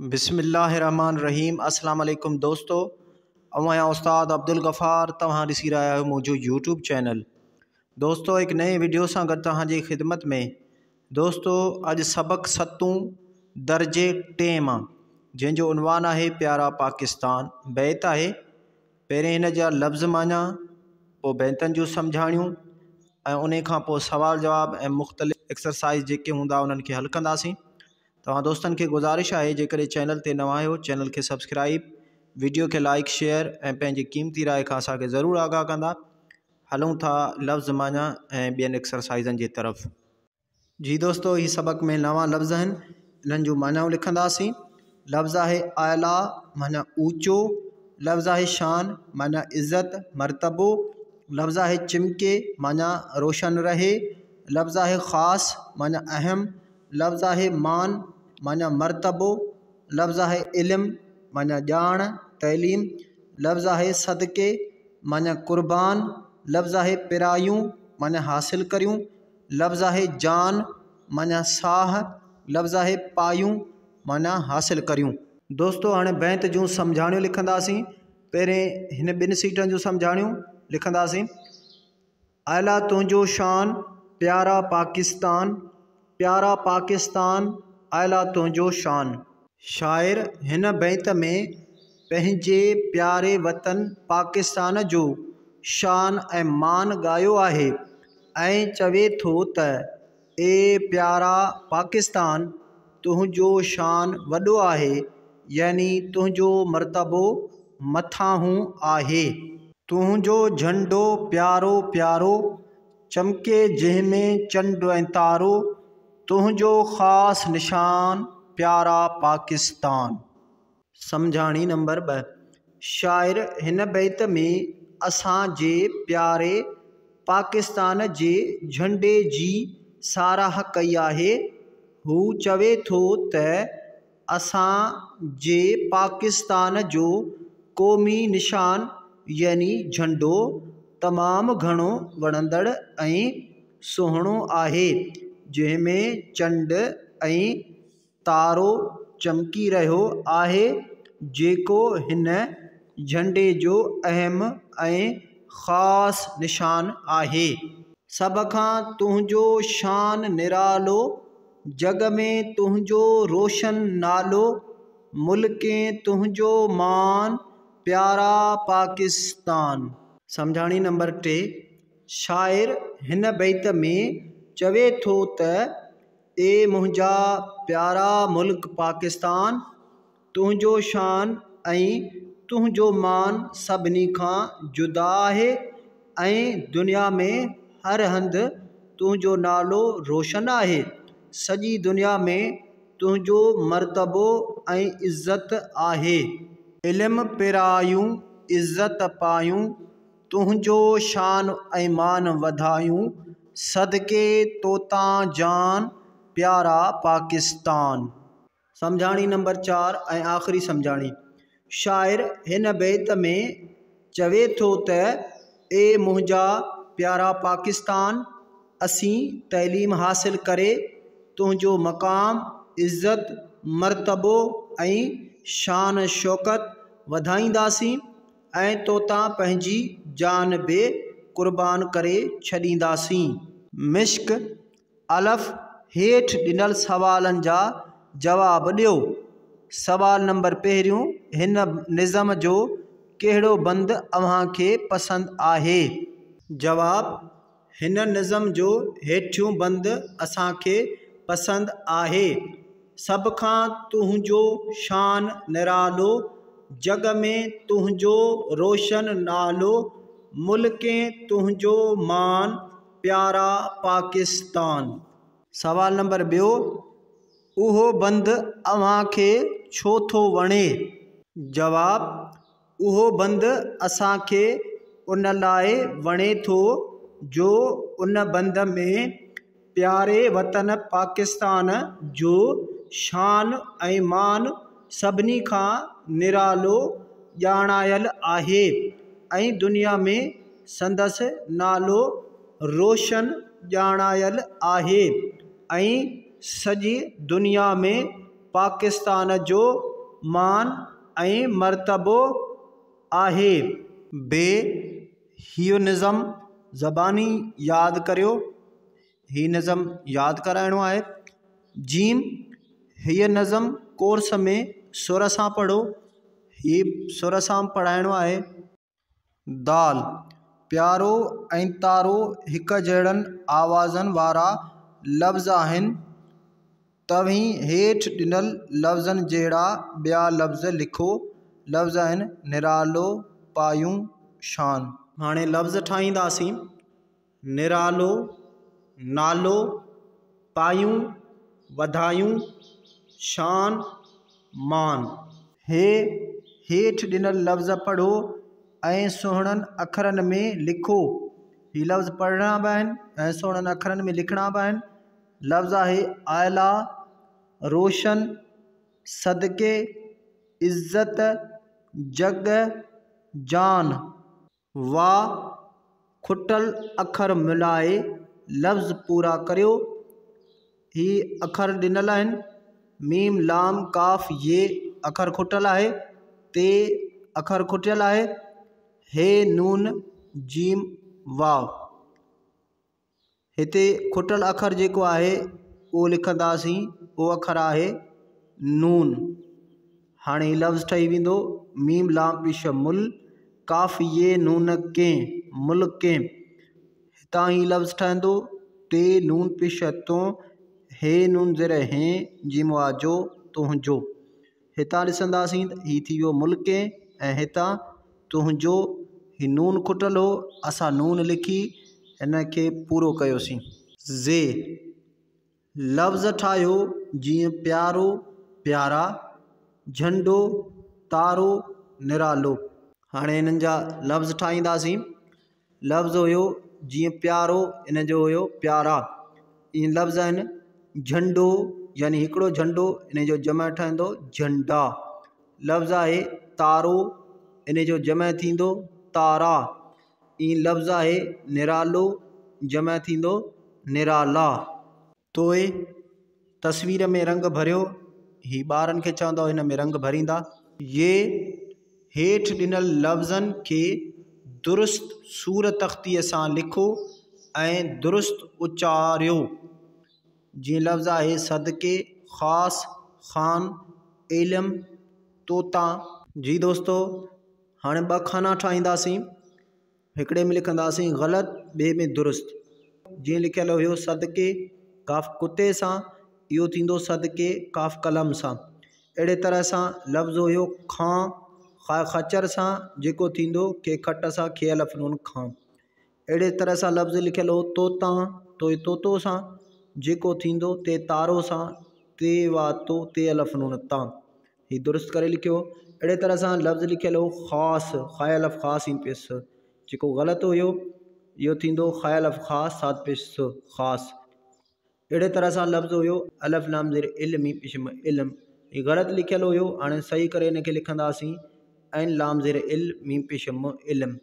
بسم الله الرحمٰن الرحيم السلام عليڪم دوستو آئون آهيان استاد عبدالغفار توهان ڏسي رهيا آهيو منهنجو يوٽيوب چينل دوستو هڪ نئين وڊيو سان گڏ توهان جي خدمت ۾ دوستو اڄ سبق ستون درجي ٽئين مان جنهن جو عنوان آهي پيارا پاڪستان بيت آهي پهرين هن جا لفظ معنيٰ پوء بيتن جون سمجهاڻيون ۽ ان کان پوء سوال جواب ۽ مختلف ايڪسرسائز جيڪي هوندا انهن کي حل ڪنداسين توهان دوستن کي گذارش آهي جيڪڏهن چينل تي نوان آهيو چينل کي سبسڪرائيب ويڊيو کي لائيڪ شيئر ۽ پنهنجي قيمتي راء کان اسان کي ضرور آگاهه ڪندا هلون ٿا لفظ معنيٰ ۽ ٻين ايڪسرسائزن جي طرف. جي دوستو هي سبق ۾ نوان لفظ آهن انهن جون معنائون لکنداسين لفظ آهي اعليٰ معنيٰ اوچو لفظ آهي شان معنيٰ عزت مرتبو لفظ آهي چمڪي معنيٰ روشن رهي لفظ آهي خاص معنيٰ اهم لفظ آهي مان معنيٰ مرتبو، لفظ آهي علم معنيٰ ڄاڻ، تعليم، لفظ آهي صدقي معنيٰ قربان، لفظ آهي پرايون معنيٰ حاصل ڪريون، لفظ آهي جان معنيٰ ساهه، لفظ آهي پايون معنيٰ حاصل ڪريون. دوستو هاڻي بيت جون سمجهاڻيون لکنداسين. پهرين هن ٻن سيٽن جون سمجهاڻيون لکنداسين. اعليٰ تنهنجو شان، پيارا پاڪستان، پيارا پاڪستان، اعليٰ تنهنجو شان. شاعر هن بيت ۾ پنهنجي پياري وطن پاڪستان جو شان ۽ مان ڳايو آهي ۽ چوي ٿو ته اي پيارا پاڪستان! تنهنجو شان وڏو آهي، يعني تنهنجو مرتبو مٿانهون آهي. تنهنجو جهنڊو پيارو پيارو، چمڪي جنهن ۾ چنڊ ۽ تارو، تنهنجو خاص نشان، پيارا پاڪستان. سمجهاڻي نمبر ٻه، شاعر هن بيت ۾ اسان جي پياري پاڪستان جي جهنڊي جي ساراهه ڪئي آهي. هو چوي ٿو ته اسان جي پاڪستان جو قومي نشان يعني جهنڊو تمام گهڻو وڻندڙ ۽ سهڻو آهي، جنهن ۾ چنڊ ۽ تارو چمڪي رهيو آهي، جيڪو هن جهنڊي جو اهم ۽ خاص نشان آهي. سڀ کان تنهنجو شان نرالو، جڳ ۾ تنهنجو روشن نالو، ملڪين تنهنجو مان، پيارا پاڪستان. سمجهاڻي نمبر ٽي، شاعر هن بيت ۾ چوي ٿو ته اي منهنجا پيارا ملڪ پاڪستان! تنهنجو شان ۽ تنهنجو مان سڀني کان جدا آهي ۽ دنيا ۾ هر هنڌ تنهنجو نالو روشن آهي. سڄي دنيا ۾ تنهنجو مرتبو ۽ عزت آهي. علم پرايون، عزت پايون، تنهنجو شان ۽ مان وڌايون، صدقي توتان جان، پيارا پاڪستان. سمجهاڻي نمبر چار ۽ آخري سمجهاڻي، شاعر هن بيت ۾ چوي ٿو ته اي منهنجا پيارا پاڪستان! اسين تعليم حاصل ڪري تنهنجو مقام، عزت، مرتبو ۽ شان شوڪت وڌائينداسين. ۽ توتان پنهنجي جان به قربان ڪري ڇڏينداسين. مشق، الف، هيٺ ڏنل سوالن جا جواب ڏيو. سوال نمبر پهريون، هن نظم جو ڪهڙو بند اوهان کي پسند آهي؟ جواب، هن نظم جو هيٺيون بند اسان کي پسند آهي. سڀ کان تنهنجو شان نرالو، جڳ ۾ تنهنجو روشن نالو، ملڪين تنهنجو مان، پيارا پاڪستان. سوال نمبر ٻيو، اهو بند اوهان کي ڇو ٿو وڻي؟ جواب، اهو بند اسان کي ان لاء وڻي ٿو جو ان بند ۾ پياري وطن پاڪستان جو شان ۽ مان سڀني کان نرالو ڄاڻايل آهي ۽ دنيا ۾ سندس نالو روشن ڄاڻايل آهي ۽ سڄي دنيا ۾ پاڪستان جو مان ۽ مرتبو آهي. بي، هيء نظم زباني ياد ڪريو. هي نظم ياد ڪرائڻو آهي. جيم، هيء نظم ڪورس ۾ سر سان پڙهو. هي سر سان پڙهائڻو آهي. دال، پيارو ۽ تارو هڪ جهڙن آوازن وارا لفظ آهن. توهين هيٺ ڏنل لفظن جهڙا ٻيا لفظ لکو. لفظ آهن، نرالو، پايون، شان. هاڻي لفظ ٺاهينداسين، نرالو، نالو، پايون، وڌايون، شان، مان. هي هيٺ ڏنل لفظ پڙهو ۽ سهڻن اکرن ۾ لکو. هي لفظ پڙهڻا به آهن ۽ سهڻن اکرن ۾ لکڻا به آهن. لفظ آهي اعليٰ، روشن، صدقي، عزت، جڳ، جان. وا، کٽل اکر ملائي لفظ پورا ڪريو. هي اکر ڏنل آهن، ميم، لام، ڪاف، يي اکر کٽل آهي، تي اکر کٽيل آهي، هي، نون، جيم، واو. هتي کٽل اکر جيڪو آهي اهو لکنداسين، اهو اکر آهي نون. هاڻي هي لفظ ٺهي ويندو ميم لام پيش مل ڪاف يي نون ڪين مل ڪين. هتان هي لفظ ٺهندو تي نون پيش تون هي نون زير هين جيم واء جو تنهنجو. هتان ڏسنداسين ته هي ٿي ويو ملڪين ۽ هتان تنهنجو هي نون کٽل هو اسان نون لکي هن کي پورو ڪيوسين. زي، لفظ ٺاهيو جيئن پيارو، پيارا، جهنڊو، تارو، نرالو. هاڻي هنن جا لفظ ٺاهينداسين. لفظ هيو جيئن پيارو ان جو هيو پيارا. اهي لفظ آهن جهنڊو يعني هڪڙو جهنڊو ان جو جمع ٺهندو جهنڊا. لفظ آهي تارو ان جو جمع ٿيندو تارا. اهي لفظ آهي نرالو جمع ٿيندو نرالا. توئي تصوير ۾ رنگ ڀريو، هي ٻارن کي چوندو هن ۾ رنگ ڀريندا. يي هيٺ ڏنل لفظن کي درست صورتخطيء سان لکو ۽ درست اچاريو. جيئن لفظ آهي صدقي، خاص، خان، علم، طوطا. جي دوستو هاڻي ٻه خانا ٺاهينداسين. هڪڙي ۾ لکنداسين غلط ٻئي ۾ درست. جيئن لکيل هيو صدقي ڪاف ڪتي سان اهو ٿيندو صدقي ڪاف قلم سان. اهڙي طرح سان لفظ هيو کان خا خچر سان جيڪو ٿيندو کي کٽ سان کي الف نون کان. اهڙي طرح سان لفظ لکيل هو توتان توئي طوطو سان جيڪو ٿيندو تي تارو سان تي واتو تي الف نون تان. هي درست ڪري لکيو. اهڙي طرح سان لفظ لکيل هو خاص، خاء الف خا سين پيش س، جيڪو غلط هيو اهو ٿيندو خاء الف خا صاد پيش س، خاص. اهڙي طرح سان لفظ هيو الف لام زير ال ميم پيش م، علم، هي غلط لکيل هيو هاڻي صحيح ڪري هن کي لکنداسين عين لام زير ال ميم پيش م، علم.